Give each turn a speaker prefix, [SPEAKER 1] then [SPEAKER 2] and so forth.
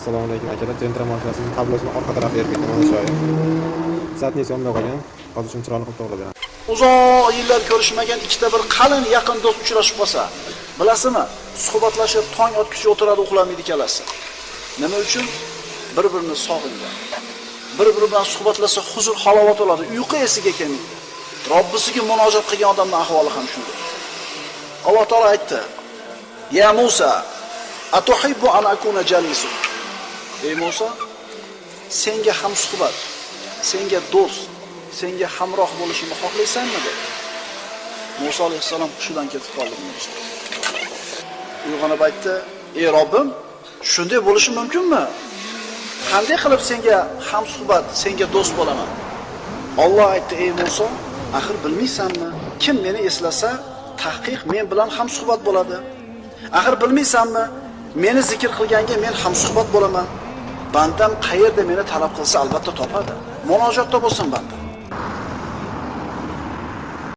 [SPEAKER 1] Assalomu alaykum, akalar. Gentra mashinasining tablosini orqa tarafi yerib ketgan, mana shu joyi. Задний si o'ngda qolgan. Hozir shuni chiroyli qilib to'g'rilab beraman.
[SPEAKER 2] Uzoq yillar ko'rishmagan ikkita bir qalin yaqin do'st uchrashib qolsa, bilasizmi, suhbatlashib tong otguncha o'tiradi, uxlamaydi ikkalasi. Nima uchun? Bir-birini sog'ingan. Bir-biri bilan suhbatlashsa huzur halovat oladi, uyqu esiga kelmaydi. Robbisiga munojat qilgan odamning ahvoli ham shunday. Alloh taolo aytdi: "Ya Musa, atuhibbu an akuna jalisuk?" Ey Musa, senga hamsuhbat, senga do'st, senga hamroh bo'lishimni xohlaysanmi dedi. Musa alayhissalom hushidan ketib qoldi. Uyg'onib aytdi: "Ey Robbim, shunday bo'lishi mumkinmi? Qanday qilib senga hamsuhbat, senga do'st bo'laman?" Alloh aytdi: "Ey Musa, axir bilmaysanmi? Kim meni eslasa, tahqiq men bilan hamsuhbat bo'ladi. Axir bilmaysanmi? Meni zikr qilganga men hamsuhbat bo'laman. Bandam qayerda meni talab qilsa, albatta topadi. Munojotda bo'lsin banda.